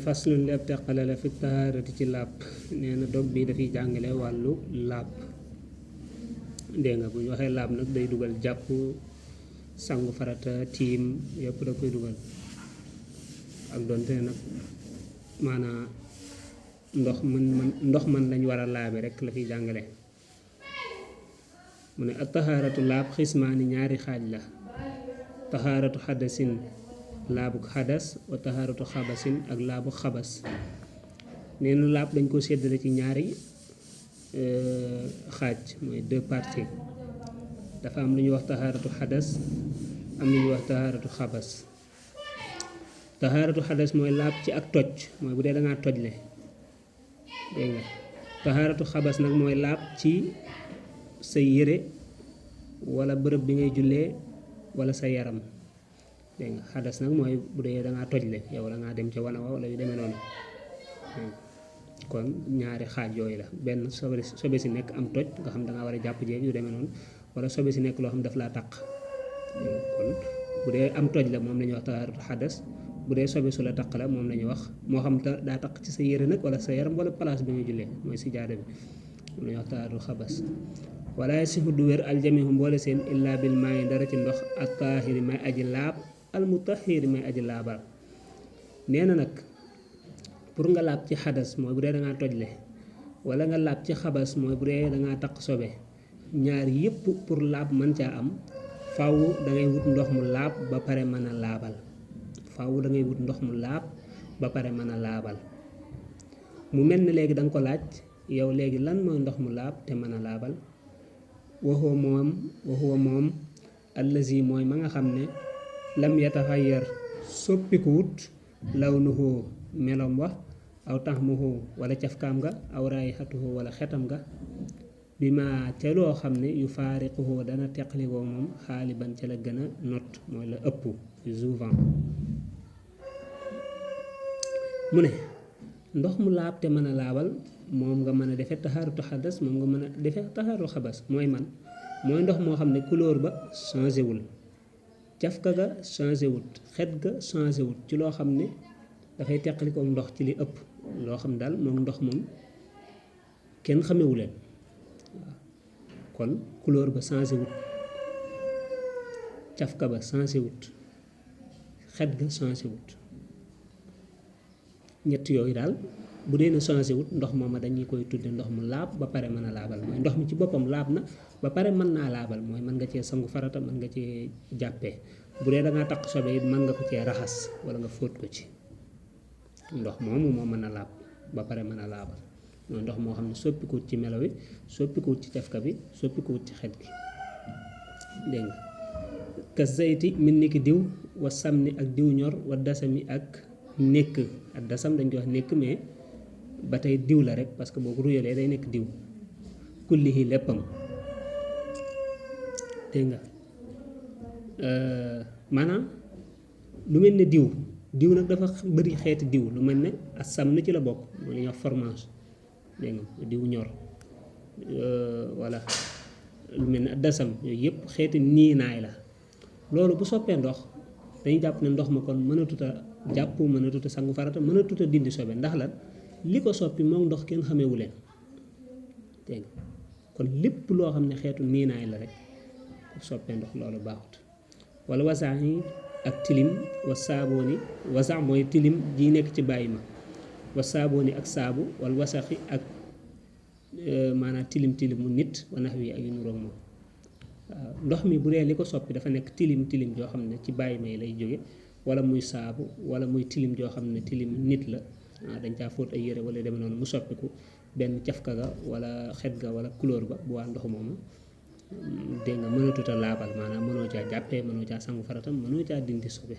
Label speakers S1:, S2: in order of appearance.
S1: faslun li ab teqale la fi tahaarati ci làpp nee na dog bi dafiy jàngale wàllu làpp dégg nga bu ñu waxee làpp nag day dugal jàpp sangu farata tiim yëpp da koy dugal ak doonte nag maanaa ndox man lañ war a laabe rek la fiy jàngale mu ne ak tahaaratu laab xismaani ñaari xaaj la tahaaratu xadasin laabu xadas wa tahaaratu xabasin ak laabu xabas nee na laab dañ ko séddale ci ñaari xaaj mooy deux parties dafa am lu ñuy wax tahaaratu xadas am lu ñuy wax tahaaratu xabas tahaaratu xadas mooy laab ci ak toj mooy bu dee da ngaa tojle dégg nga tahaaratu xabas nag mooy laab ci sa yére wala bërëb bi ngay jullee wala sa yaram dégg nga xadas nag mooy bu dee da ngaa tojle yow da ngaa dem ca wana wa wala yu demee noonu kon ñaari xaaj yooyu la benn sobe si nekk am toj nga xam da ngaa war a jàpp jeeg yu demee noonu wala sobe si nekk loo xam daf laa taq kon bu dee am toj la moom la ñuy wax tahaaratu xadas bu dee sobe su la taq la moom la ñuy wax moo xam daa taq ci sa yére nag wala sa yaram wala place bi nga jullee mooy si jaada bi moom la ñuy wax tahaaratu xabas wala yasihu du wér aljamihu mboole seen illaa bil maayi dara ci ndox ak taahiri may aji laab al mutahhiri may aji laabal nee na nag pour nga laab ci xadas mooy bu dee da ngaa tojle wala nga laab ci xabas mooy bu dee da ngaa taq sobe ñaar yëpp pour laab mën caa am faw da ngay wut ndox mu laab ba pare mën a laabal faw da ngay wut ndox mu laab ba pare mën a laabal mu mel ni léegi da nga ko laaj yow léegi lan mooy ndox mu laab te mën a laabal waxuwa moom allazi mooy ma nga xam ne lam yataxayyar soppikuwut lawnuhu melom wax aw taxmuhu wala cafkaam nga aw raayixatuhu wala xetam nga bi ma ca loo xam ne yu faariquhu dana teqlikoo moom xaaliban ca la gën a not mooy la ëpp souvent mu ne ndox mu laab te mën a laabal moom nga mën a defe tahaaratu xadas moom nga mën a defe tahaaratu xabas mooy mooy ndox moo xam ne couleur ba changé wul cafka ga changé wut xet ga changé wut ci loo xam ne dafay teqalikoo ndox ci li ëpp loo xam daal moom ndox moom kenn xamewu leen waaw kon couleur ba changé wut cafka ba changé wut xet ga changé wut ñett yooyu daal bu dee ne changé wut ndox mooma dañuy koy tudde ndox mu laab ba pare mën a laabal mooy ndox mi ci boppam laab na ba pare mën naa laabal mooy mën nga cee sangu farata mën nga cee jàppee bu dee da ngaa taq sobe it mën nga ko cee raxas wala nga fóot ko ci ndox moomu moo mën a laab ba pare mën a laabal mooy ndox moo xam ne soppikuwut ci melo wi soppikuwut ci cafka bi soppikuwut ci xet gi dégg nga ka zayti min ni ki diw wa samni ak diw ñor wa dasami ak nekk ak dasam dañ koy wax nekk mais ba tey diw la rek parce que boo ko ruyalee day nekk diw kullihi léppam dégg nga maanaam lu mel ne diw nag dafa bëri xeeti diw lu mel ne asam na ci la bokk moo la ñuy wax fromage dégg nga diw ñor voilà lu mel ne dasam yooyu yëpp xeeti niinaay la loolu bu soppee ndox dañuy jàpp ne ndox ma kon mënatut a jàpp mënatut a sangu farata mënatut a dindi sobe ndax la li ko soppi moom ndox kenn xamewu leen dégg nga kon lépp loo xam ne xeetu niinaay la rek bu soppee ndox loolu baaxut wala wasaax yi ak tilim wa saabooni wasax mooy tilim ji nekk ci bàyyi ma wa saabooni ak saabu wala wasaxi ak maanaam tilimu nit wa nax wi ak yu nuroog moom waaw ndox mi bu dee li ko soppi dafa nekk tilim joo xam ne ci bàyyi ma yi lay jóge wala muy saabu wala muy tilim joo xam ne tilim nit la dañ caa fóot ay yére wala demee noonu mu soppiku benn cafka ga wala xet ga wala couleur ba bu waa ndox moomu dégg nga mënatut a laabal maanaam mënoo caa jàppee mënoo caa sangu faratam mënoo caa dindi sobe